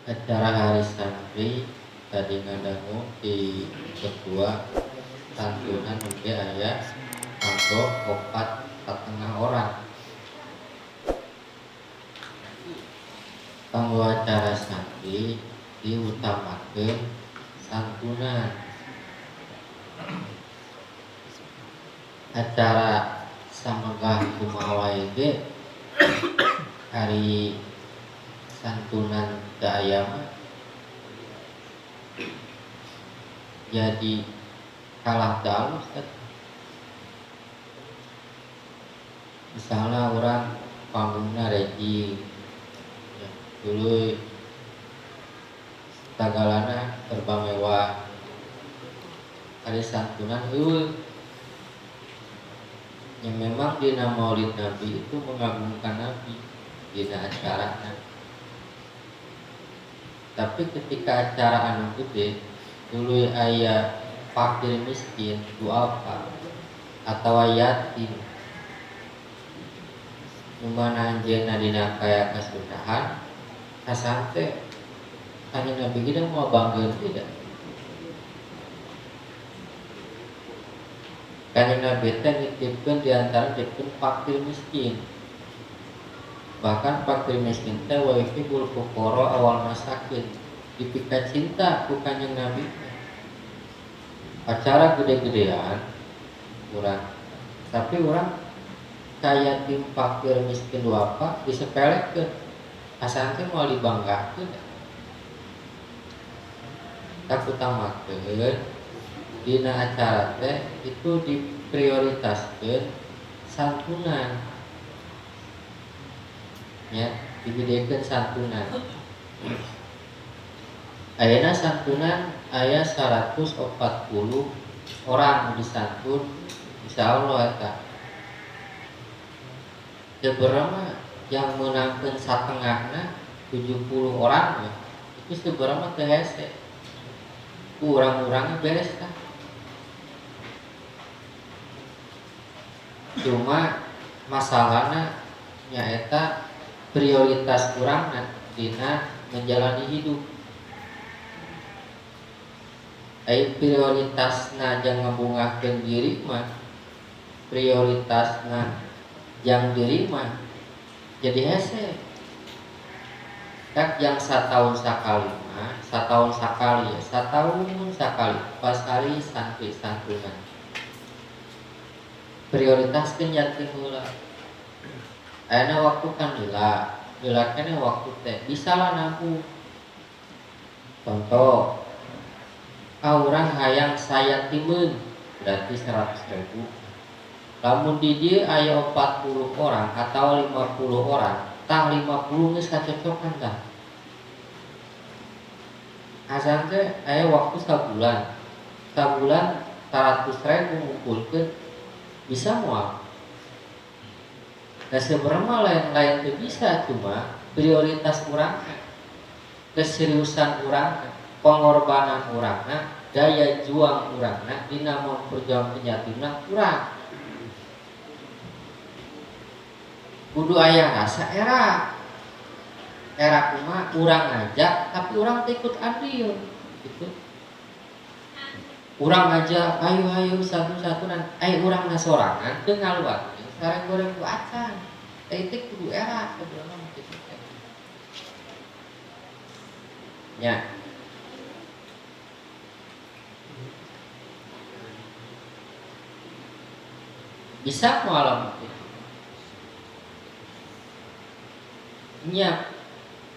Acara Hari Santri tadi ngadangu di ketua santunan oge aya kanggo 4,5 orang. Kanggo acara santri diutamakeun santunan. Acara samegah kumaha wae ge hari santunan teu aya mah jadi kalah teu alus teh. Misalnya orang panggungna rejing ya, tuluy sagalana serba mewah, ari santunan eueuh. Yang memang dina Maulid Nabi itu mengagungkan Nabi dina acarana. Tapi ketika acara anu gede tuluy aya fakir miskin, duafa atawa yatim, nu mana anjeunna dina kaya kasusahan, kasante kanjeng Nabi ge moal banggeun tidak. Kanjeng Nabi teh nitipkeun di antara nitipkeun fakir miskin. Bahkan fakir miskin teh wa yuhibbul fuqara awal masakin, dipika cinta ku Kanjeng Nabi teh. Acara gede-gedean urang, tapi urang kaya tim fakir miskin duafa disepelekeun, asan teh moal dibanggakeun. Tak utamakeun dina acara teh itu diprioritaskeun santunan, ya, digedekeun santunan. Ayeuna santunan aya 140 orang disantun, insyaallah eta. Seberapa yang menangkeun satengahna 70 orang ya, itu seberapa teu hese. Kurang-kurangnya beres tah. Cuma masalahna nyaeta prioritas urangna dina menjalani hidup. Ai prioritasna jang ngabungahkeun diri mah, prioritasna jang diri mah jadi hese. Tak yang satahun sakali mah, satahun sakali ya, satahun sakali pas hari santri santunan. Prioritaskeun yatim heula. Ayeuna waktu kan heula, heula keneh waktu teh bisa lah nabung. Contoh, urang hayang sayatimeun berarti 100.000. Lamun di dieu aya 40 orang atau 50 orang, tah 50 geus kacocokan tah. Asan teh aya waktu sabulan. Sabulan 100.000 ngumpulkeun bisa moal. Nah sebenarnya lain-lain teu bisa, cuma prioritas urang, keseriusan urang, pengorbanan urang, daya juang urang dina memperjuangkeun yatimna kurang. Kudu aya rasa era. Era kumaha urang ngajak tapi urang teh ikut andil gitu. Urang ngajak ayo satu-satunan, ai urang sorangan teu ngaluarkeun sareng goreng ku acan. Teh itu kudu era sebenarnya mah kitu teh. Nya. Bisa moal itu. Nya,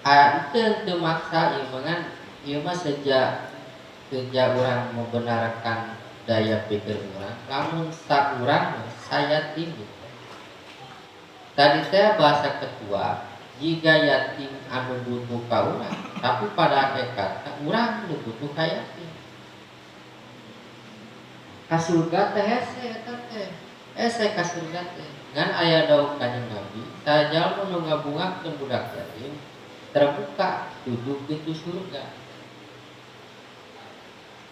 itu teu maksa ieu mah kan, ieu mah sejak urang membenarkan daya pikir urang, lamun saurang saya tinggi. Tadi teh bahasa ketua, jika yatim anu butuh ka urang, tapi pada hakikatna urang nu butuh ka yatim. Ka surga teh hese eta teh. Hese ka surga teh. Ngan aya dawuh Kanjeng Nabi, sajalma nu ngabungahkeun budak yatim terbuka 7 pintu surga.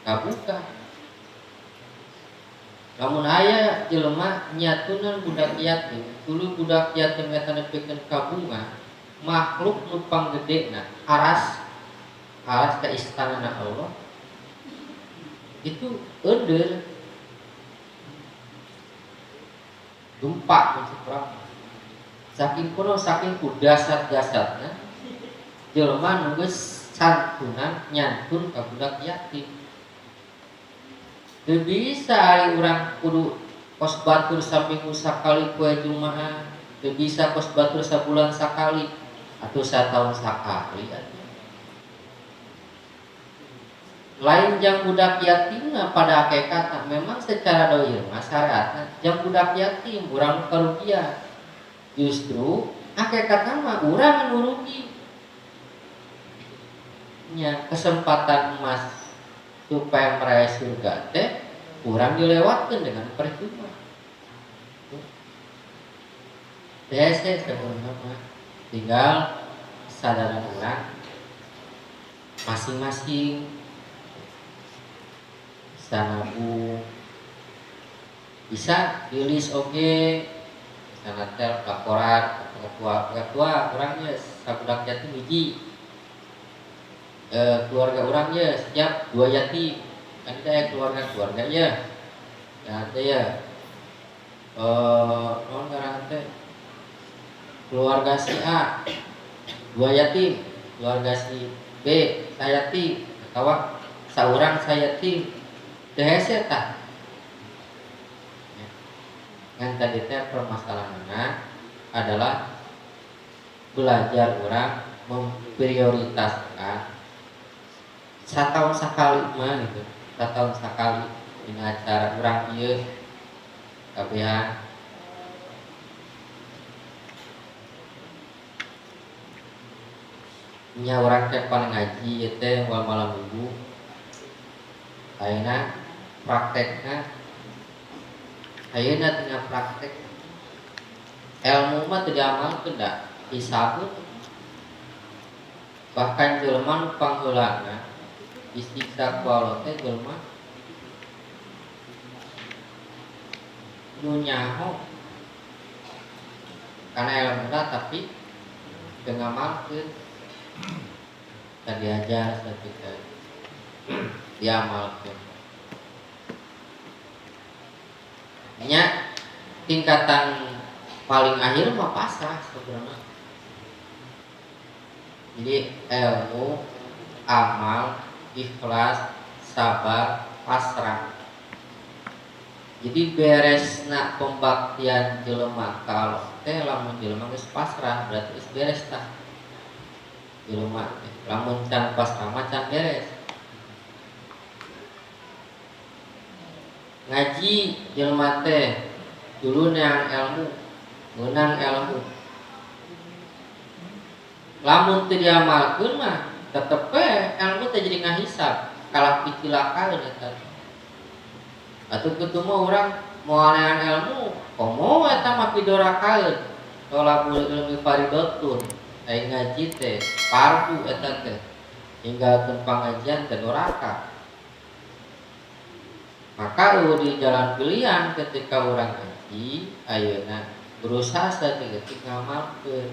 Kabuka. Lamun aya jelema nyatunan budak yatim, tuluy budak yatim eta nepikeun ka bunga, makhluk nu panggedena aras Alas ke istana Allah itu eueur gempa mun saking kuno saking ku dasar-dasarna jelema nu geus santunan nyantun ka budak yatim. Teu bisa ari urang kudu kos batur saminggu sakali poe Jumaah, teu bisa kos batur sabulan sakali atau satahun sakali atuh. Lain jang budak yatimna pada hakikatna memang secara dohir mah syariatna jang budak yatim urang karugian. Justru hakikatna mah urang nu rugi. Nya kesempatan emas supaya meraih surga teh urang dilewatkeun dengan percuma. Hese sebenarnya mah tinggal kesadaran urang masing-masing. Bisa nabung, bisa ditulis oge, bisa natel laporan ke ketua, ketua orangnya sabudak yatim hiji, keluarga orangnya setiap 2 yatim, kan kita ya keluarga ya, ya teh ya, non ngaran teh, keluarga si A 2 yatim, keluarga si B sayatim, atau saurang sayatim. Teu hese tah. Ngan tadi teh permasalahanna adalah belajar orang memprioritaskan satahun sakali mah gitu. Satahun sakali dina acara urang ieu kabehan. Nya urang teh pan ngaji ieu teh wal malam minggu. Ayeuna praktekna ayeuna tina praktek ilmu mah teu diamalkeun da hisabun. Bahkan jelema nu pangheulana disiksa ku Allah teh jelema nu nyaho kana ilmuna tapi teu ngamalkeun. Tadi ajar sakitu diamalkeun. Nya tingkatan paling akhir mah pasrah sebenarnya. Jadi ilmu, amal, ikhlas, sabar, pasrah. Jadi beresna pembaktian jelema ka Allah teh lamun jelema geus pasrah berarti geus beres tah. Jelema teh lamun can pasrah mah can beres. Ngaji jelema teh dulu neang ilmu, meunang ilmu. Lamun teu diamalkeun mah tetep we ilmu teh jadi ngahisab, kalah picilakaeun eta. Atuh kitu mah urang moal neangan ilmu, komo eta mah pidorakaeun. Tolabul ilmi faridatun, ai ngaji teh fardu eta teh. Ninggalkeun pangajian teh doraka. Maka eueuh di jalan pilihan ketika urang ngaji ayeuna berusaha saeutik ngamalkeun.